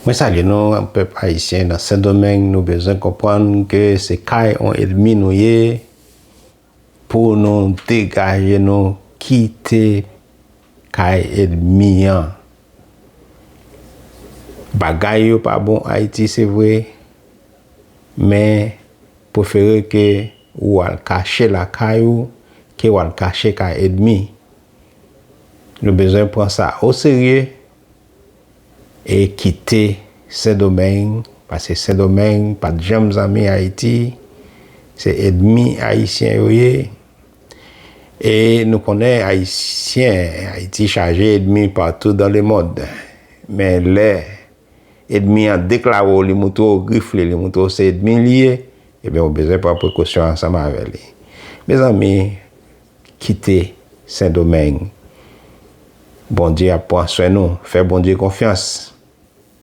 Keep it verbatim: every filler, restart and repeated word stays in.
Mwen salye nou, pèp ayisyen nan Sendomeng, nou bezwen konprann ke se kay yon ènmi nou ye, pou nou degaje nou, kite kay ènmi an. Bagay yo pa bon Ayiti, se vre, men prefere ke ou al kache lakay ou, ke ou al kache kay ènmi. Nou bezwen pran sa o serye e kite Sendomeng, paske Sendomeng pa t janm zanmi Ayiti, se ènmi ayisyen yo ye. E nou konnen ayisyen, Ayiti chaje ènmi partout dans le monde. Men lè ènmi an deklare w, li moutre w grif li, li moutre w se ènmi li ye, ebyen ou bezwen pran prekosyon ansanm avè li. Mezanmi, kite Sendomeng. Bondye ap pran swen nou. Fè Bondye konfyans.